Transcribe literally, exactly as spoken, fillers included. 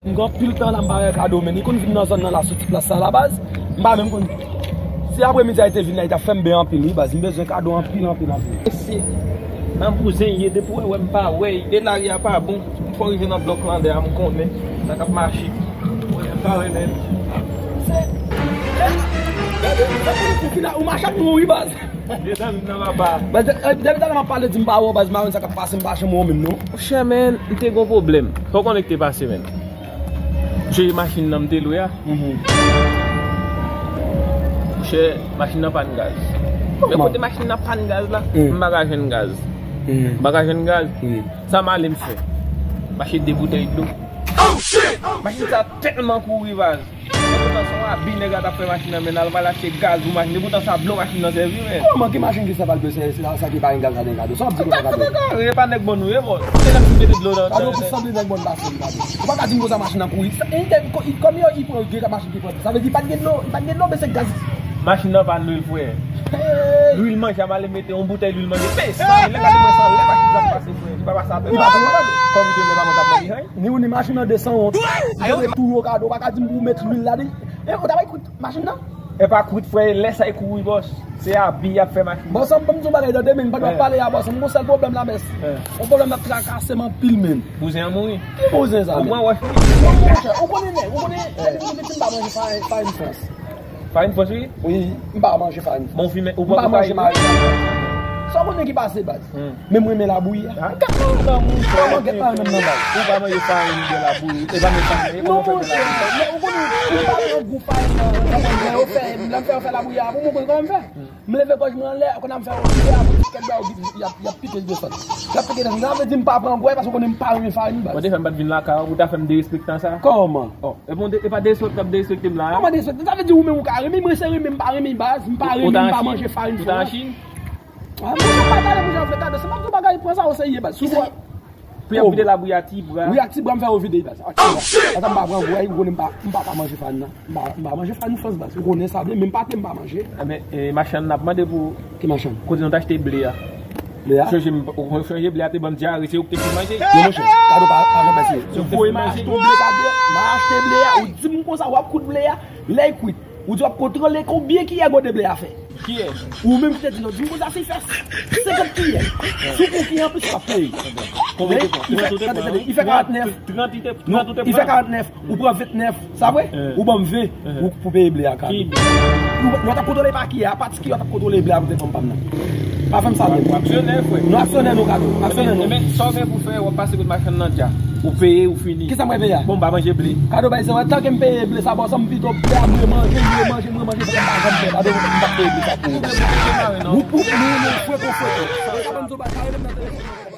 M gen anpil tan la m pa wè Kado, men li konn vin nan zòn nan la sou ti plas sa la baz. M pa menm konn. Si apremidi a li te vin la, li t ap fè m byen anpil wi baz. M bezwen Kado anpil, anpil, anpil. Mesye, nan kouzen ye, depi w wè m pa wè, e lari a pa bon. M fò rive nan blòk landè a, m konnen sa k ap mache. M pa wè menm. Ou mache ak nou wi baz. Mezanmi, nan papa. Baz, depi talè m ap pale di m pa wè w baz, m pa konn sa k ap pase, m pa janm wè w menm non. Monchè, men, m te gen yon pwoblèm. Fò w konnen k te pase, men. Monchè, machin nan m te lwe a. Monchè, machin nan pann gaz. Men kote machin nan pann gaz la, m pa ka jwenn gaz. M pa ka jwenn gaz. Sa m ale m fè? M achte de boutèy dlo. Machin sa tèlman kouri baz. Poutan se yon abi nèg la t ap fè machin nan, men l al pral achte gaz pou machin nan. Poutan se a dlo machin nan sèvi, men. Kòman ki machin ki sa pral bezwen, se sa ki pa gen gaz ladan Kado? Sa w ap di konsa Kado? Kado, e pa nèg bòn ou ye, bòs. Se lè m fin mete dlo nan. Kado, ou plis sanble nèg bòn pase m, Kado. Ou pa ka di m konsa machin nan kouri. Sa, e, e, kò-, kòm yo, li pran, gen machin ki pran. Sa vle di, pa t gen dlo, pa t gen dlo, men se gaz. Machin nan pa lwil, frè. Lwil manje, a m ale mete yon boutèy lwil manje. Pes, lè gade mwen san lè machin sa pase, frè. Li pa pase atè. Li pa pran Kado. Kòm li te lè pa mwen t ap manje, hein? Ni ou ni machin nan de san wont. Ayo, tou yo Kado, ou pa ka di m pou w met lwil la, li. E, ou ta bay kwit machin nan? E pa kwit, frè, e lè sa e kouri, bòs. Se abi y ap fè machin. Bòs, an ban m di yon bagay tande, men, pandan w ap pale a, bòs, m gon sèl pwoblèm la, mès. Yon pwoblèm k ap trakase m anpil, men. Bouzen an mouri. Ki bouzen sa, men? Ou pran wòch li. Monchè, ou konnen nèg, ou konnen, depi m piti m pa manje farin, farin frans. Farin frans, wi? Wi, m pa manje farin frans. Bon, ou pa manje mayi. Sa w konnen ki pase, baz? Men m renmen labouyi a. Ah, gad nan mouton. Kòman gèt pa renmen nan baz? Ou pa manje farin de labouyi. E pa manje farin, e pa manje farin. Non, monchè, men ou konnen, ou pa pran gou farin nan, nan manje, yo fè, lè m fè, yo fè labouyi a, pou mwen konn kòman m fè. M leve gòj mwen anlè, kounye a m fè yo pike a, pou ti kèt bwa yo, y ap, y ap pike desann. Y ap pike desann. Sa vle di m pa pran bwè, paske ou konnen m pa renmen farin, baz. Mwen te fè m pa t vin lakay ou, pou ta fè m derespektan sa. Kòman? Oh, e bon, e pa derespekte, derespekte m la, a? Kòman derespekte? Sa vle di ou menm ou ka renmen, mwen se renmen m pa renmen, baz. M pa renmen, m pa manje farin frans. Ou ta an Chin? Ah, mwen pa pale pou jan vle Kado, se m ap di w bagay, pran sa o serye, baz. Pou y ap vide labouyi a ti bra. Wi, ak ti bra m fè yo vide, baz. Ak ti bra. Ata m pa pran gou, ou konnen m pa, m pa, pa manje farin nan. M pa, m pa manje farin frans, baz. Ou konnen sa byen, menm pate m pa manje. Enben, e, machann n ap mande pou. Ki machann? Kote nou t achte ble a. Ble a? Chonje m, ou chonje ble a te ban m dyare, se ou ki te fin manje. Non, monchè, Kado pa, pa janm eseye. Se ou ki te fin manje. Ou voye m achte yon ble Kado, m al achte ble a, ou di m konsa, w ap koud ble a, lè l kwit. Ou di w ap kontwole konbyen kiyè gode ble a fè. Kiyè? Ou menm ki te di non, di m konsa si fè senkant kiyè. Si w pran kiyè anplis, w ap peye. Konbyen ou te pran? Trant ou te pran? Li fè karantnèf. Trant ou te pran? Non, li fè karantnèf. Ou pran ventnèf. Sa vre? Ou ban m ven. Ou pou peye ble a, Kado. Nou t ap kontwole pa kiyè, a pati kiyè w t ap kontwole ble a pou te ban m pa m nan. Pa fè m sa menm. Ou aksyonè, frè. Nou aksyonè nou, Kado. Aksyonè nou. Men sa w gen pou fè, w ap pase kot machann nan dja. Ou peye, ou fini. Kisa mwen peye a? Bon, m pa manje ble. Kado bay se wè, tanke m peye ble sa, bòs, m pito ble a, m remanje, m remanje, m remanje, fòk m pa janm pè. Kado, m p ap peye ble sa pou ou. Ou, ou, ou, ou, ou, fweko, fweko. Sa ban m di w bagay, pa rele m nan telefòn.